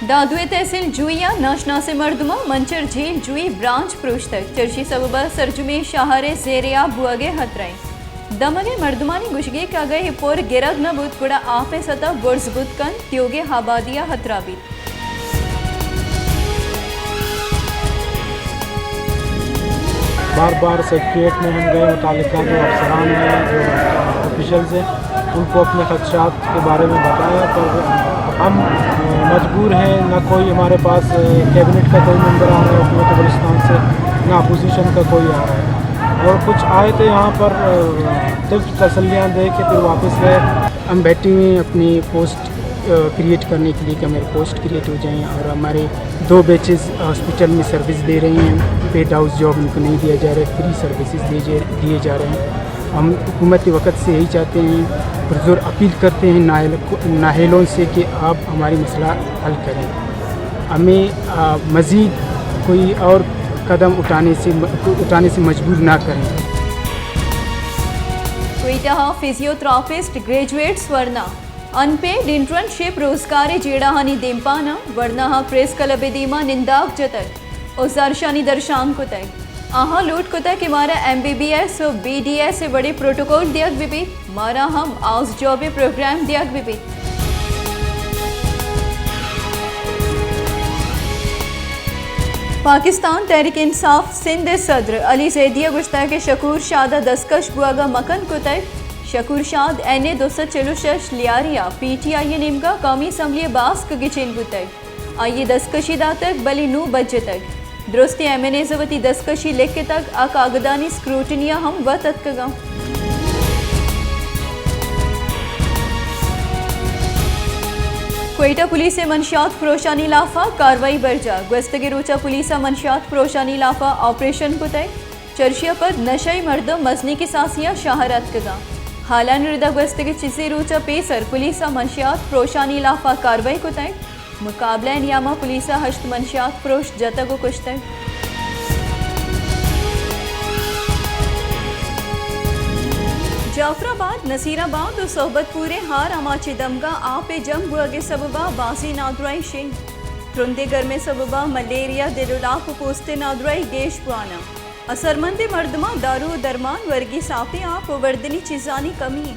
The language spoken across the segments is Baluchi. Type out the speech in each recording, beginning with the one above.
دادوئے تحصیل جوئی ءَ ناشناسیں مردماں منچر جھیل جوئی برانچ پروشتگ، چرشی سبب ءَ سرجمیں شہر ءِ زیریاب بوگ ءِ ہترہ اِنت۔ دمگ ءِ مردمانی گوشگے کہ اگاں اے پُر گرگ نہ بوت گڑا آپ ءِ سطح برز بوت کنت، تیوگیں آبادی ءَ ہترہ بیت۔ بار بار سیکریٹریٹ میں ہم گئے، متعلقہ جو افسران ہیں، جو آفیشلز ہیں، ان کو اپنے خدشات کے بارے میں بتایا، پر ہم مجبور ہیں، نہ کوئی ہمارے پاس کیبنٹ کا کوئی ممبر آ رہا ہے حکومت بلوچستان سے، نہ اپوزیشن کا کوئی آ رہا ہے، اور کچھ آئے تھے یہاں پر صرف تسلیاں دے کے پھر واپس گئے۔ ہم بیٹھے ہوئے ہیں اپنی پوسٹ، آ، کریئیٹ کرنے کے لیے کہ ہماری پوسٹ کریئیٹ ہو جائیں، اور ہمارے دو بیچز ہاسپٹل میں سروس دے رہے ہیں، پیڈ ہاؤس جاب ان کو نہیں دیا جا رہا ہے، فری سروسز دیے جا، دیے جا رہے ہیں۔ ہم حکومت کے وقت سے یہی چاہتے ہیں، پرزور اپیل کرتے ہیں نااہل، نااہلوں سے کہ آپ ہماری مسئلہ حل کریں، ہمیں، آ، مزید کوئی اور قدم اٹھانے سے، اٹھانے سے مجبور نہ کریں۔ کوئٹہ ءَ فزیو تھراپسٹ گریجویٹس ورنا، ان پیڈ انٹرنشپ روزگار ءِ جیڑہانی دیمپان ءَ ورنا ءَ پریس کلب ءِ دیما ننداک جتگ ءُ زھرشانی درشان کتگ۔ آہاں لوٹ کتگ کہ مارا ایم بی بی ایس ءُ بی ڈی ایس ءِ وڑیں پروٹوکول دیگ بہ بیت، مارا ہم آس جاب ءِ پروگرام دیگ بہ بیت۔ پاکستان تحریک انصاف سندھ ءِ صدر علی زیدی ءَ گوشتگ کہ شکور شاد ءَ دستکش بوگ ءَ مکن کتگ۔ شکور شاد این اے دو سد چل ءُ شش لیاری ءَ پی ٹی آئی ءِ نیمگ ءَ قومی اسمبلی ءِ باسک ءَ گچین بوتگ۔ آئی ءَ دستکشی داتگ، بلے نوں بجتگ۔ درستیں ایم این ایز ءَ وتی دستکشی لکھتگ، آ کاگدانی سکروٹنی ءَ ہم وت اتکگ اَنت۔ کوئٹہ پولیس ءِ منشیات فروشانی لاف ءَ کاروائی برجاہ۔ گوستگیں روچ ءَ پولیس ءَ منشیات فروشانی لاف ءَ آپریشن کتگ۔ چرشی ءَ پد نشئی مردم مزنیں کساسے ءَ شہر ءَ اتکگ اَنت۔ ہالانی رد ءَ گوستگیں چیزے روچ ءَ پیسر پولیس ءَ منشیات فروشانی لاف ءَ کاروائی کتگ۔ مقابلہ ءِ نیام ءَ پولیس ءَ ہشت منشیات فروش جتگ ءُ کشتگ۔ جعفر آباد، نصیر آباد ءُ صحبت پور ءِ ہار آماچ ءِ دمگ ءَ آپ ءِ جم بوگ ءِ سبب ءَ بازیں نادراہی شنگ۔ ترندیں گرم ءِ سبب ءَ ملیریا، دل ءُ لاپ ءُ پوست ءِ نادراہی گیش بوان اَنت۔ اسرمندیں مردماں دارو ءُ درمان، ورگی ساپیں آپ ءُ وردنی چیزانی کمی۔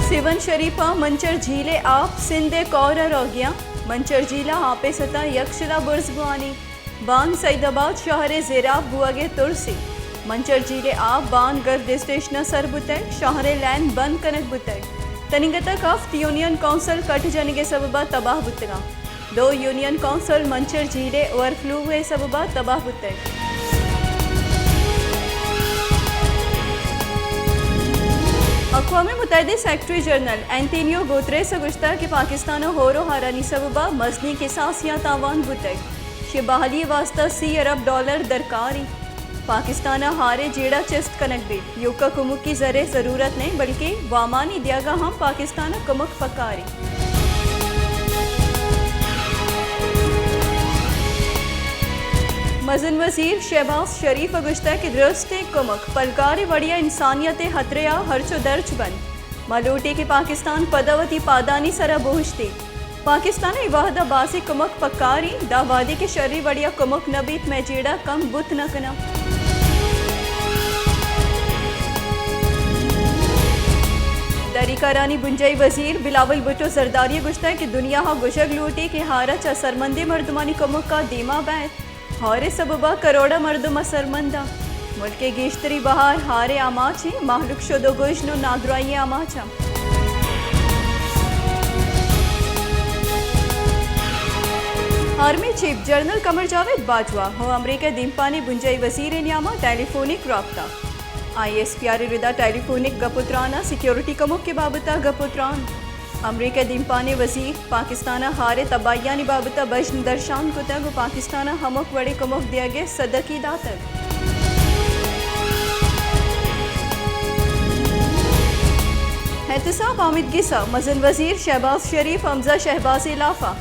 سیون شریف ءَ منچر جھیل ءِ آپ سندھ ءِ کور ءَ روگی اَنت۔ منچر جھیل ءَ آپ ءِ سطح یک شلا برز بوانی۔ بان سعید آباد شہر ءِ زیراب بوگ ءِ ترسے۔ منچر جھیل ءِ آپ بان گرد اسٹیشن ءَ سر بوتگ، شہر ءِ لین بند کنگ بوتگ۔ تنیگتگ ہفت یونین کونسل کٹ جنگ ءِ سبب ءَ تباہ بوتگ اَنت۔ دو یونین کونسل منچر جھیل ءِ اوورفلو ءِ سبب ءَ تباہ بوتگ۔ اقوام متحدہ ءِ سیکرٹری جنرل اینتونیو گوتریس ءَ گوشتگ کہ پاکستان ءَ ہور ءُ ہارانی سبب ءَ مزنیں کساسیاں تاوان بوتگ۔ شہ بحالی ءِ واستہ سی ارب ڈالر درکار اِنت۔ پاکستان ءَ ہار ءِ جیڑہ چست کنگ بیت۔ ایوک ءَ کمکی زر ءِ ضرورت نہ اِنت، بلکیں وامانی دیگ ءَ ہم پاکستان ءَ کمک پکار اِنت۔ مزن وزیر شہباز شریف ءَ گوشتگ کہ درستیں کمک پلگار ءِ وڑی ءَ انسانیت ءِ ہترہ ءَ ہرچ ءُ درچ بنت۔ ما لوٹیں کہ پاکستان پدا وتی پادانی سرا بوشت ایت۔ پاکستان ءَ اے وہد ءَ بازیں کمک پکار اِنت، داں وہدے کہ شری وڑی ءَ کمک نہ بیت، مئے جیڑہ کم بوت نہ کناں۔ داری کارانی بنجاہی وزیر بلاول بھٹو زرداری ءَ گوشتگ کہ دنیا ءَ گوشگ لوٹی کہ ہار ءَ چہ سرمندیں مردمانی کمک ءَ دیما بئیت۔ ہار ءِ سبب ءَ کروڑ ءَ مردم اسرمند اَنت۔ ملک ءِ گیشتری بہر ہار ءِ آماچ اِنت، مہلوک شد ءُ گژن ءُ نادراہی ءِ آماچ اَنت۔ آرمی چیف جنرل قمر جاوید باجوہ ءُ امریکہ ءِ دیمپانیں بنجاہی وزیر ءِ نیام ءَ ٹیلی فونک رابطہ۔ آئی ایس پی آر ءِ ردا ٹیلی فونک گپ ءُ تران ءَ سیکورٹی کمک ءِ بابت ءَ گپ ءُ تران۔ امریکہ ءِ دیمپانیں وزیر پاکستان ءَ ہار ءِ تباہیانی بابت ءَ بژن درشان کتگ ءُ پاکستان ءَ ہمک وڑیں کمک دیگ ءِ سدکی داتگ۔ احتساب آمیدگس ءَ مزن وزیر شہباز شریف، حمزہ شہباز ءِ لاف ءَ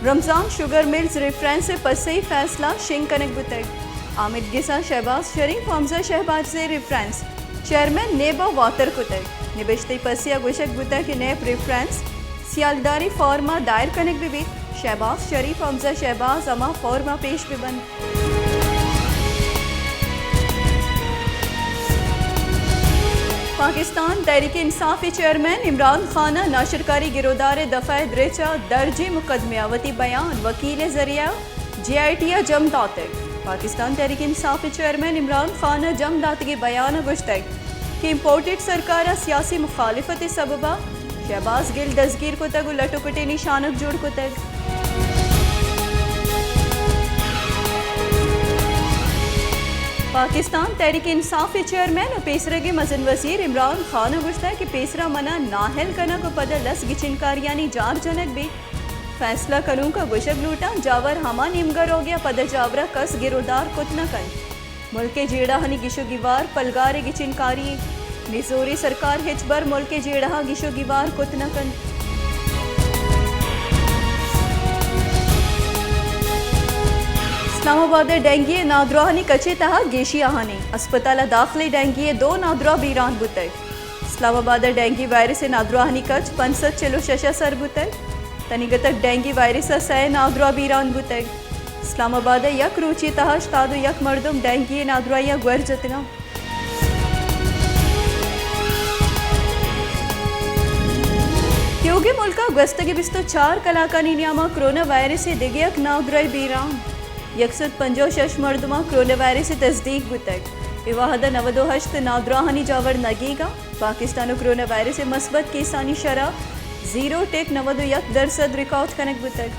رمضان شوگر ملز ریفرنس ءِ پسہ ءِ فیصلہ شنگ کنگ بوتگ۔ آمید گس ءَ شہباز شریف ءُ حمزہ شہباز ءِ ریفرنس چیئرمین نیب ءَ واتر کتگ۔ نبشتہ ءِ پسی ءَ گوشگ بوتگ کہ نیب ریفرنس سیالداری فارم ءَ دائر کنگ بہ بیت، شہباز شریف ءُ حمزہ شہباز ہما فارم ءَ پیش بہ بنت۔ پاکستان تحریک انصاف ءِ چیئرمین عمران خان ءَ ناشرکاری گرودار ءِ دفعہ ءِ درچ ءَ درجی مقدمہ ءَ وتی بیان وکیل ءِ ذریعہ ءَ جے آئی ٹی ءَ جم داتگ۔ پاکستان تحریک انصاف ءِ چیئرمین عمران خان ءَ جم داتگیں بیان ءَ گوشتگ کہ امپورٹڈ سرکار ءَ سیاسی مخالفت ءِ سبب ءَ شہباز گل دزگیر کتگ ءُ لٹ ءُ کٹے نشانگ جوڑ کتگ۔ پاکستان تحریک انصاف ءِ چیئرمین ءُ پیسرگیں مزن وزیر عمران خان ءَ گوشتگ کہ پیسرا من ءَ نااہل کنگ ءُ پدا لس گچینکاریانی جار جنگ بیت۔ فیصلہ کنوک ءَ گوشگ لوٹاں، جاور ہما نیمگ ءَ روگ ءَ پدا جاور ءَ کس گرودار کت نہ کنت۔ ملک ءِ جیڑہانی گیش ءُ گیوار پلگار ءِ گچینکاری انت۔ نزوری سرکار ہچبر ملک ءِ جیڑہاں گیش ءُ گیوار کت نہ کنت۔ اسلام آباد ءَ ڈینگی ءِ نادراہانی کچ ءِ تہا گیشی آہانی۔ ہسپتال ءَ داخلیں ڈینگی ءِ دو نادراہ بیران بوتگ۔ اسلام آباد ءَ ڈینگی وائرس ءِ نادراہانی کچ پنچ سد چل ءُ شش ءَ سر بوتگ۔ تنیگتگ ڈینگی وائرس ءَ سئے نادراہ بیران بوتگ۔ اسلام آباد ءَ یک روچی تہا ہشتاد ءُ یک مردم ڈینگی ءِ نادراہی ءَ گور جتگ انت۔ تیوگیں ملک ءَ گوستگیں بیست ءُ چار کلاکانی نیام ءَ کرونا وائرس ءِ دگہ یک نادراہی بیران۔ یک سد پنجاہ ءُ شش مردماں کرونا وائرس ءِ تصدیق بوتگ۔ اے وہد ءَ نود ءُ ہشت نادراہانی جاور نگیگ انت۔ پاکستان ءَ کرونا وائرس ءِ مثبت کیسانی شرح زیرو ٹک نود ءُ یک درسد ریکارڈ کنگ بوتگ۔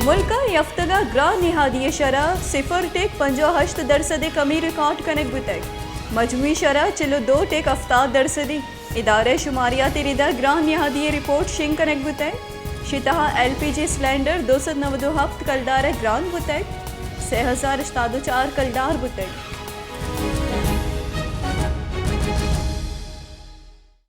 ملک ءَ اے ہفتگ ءَ گران نہادی ءِ شرح صفر ٹک پنجاہ ءُ ہشت درسد ءِ کمی ریکارڈ کنگ بوتگ۔ مجموعی شرح چل ءُ دو ٹک ہفتاد درسد انت۔ ادارہ شماریات ءِ ردا گران نہادی ءِ رپورٹ شنگ کنگ بوتگ۔ شی تہا ایل پی جی سلینڈر دو سد نود ءُ ہپت کلدار ءَ گران بوتگ، سئے ہزار ہشتاد ءُ چار کلدار بوتگ۔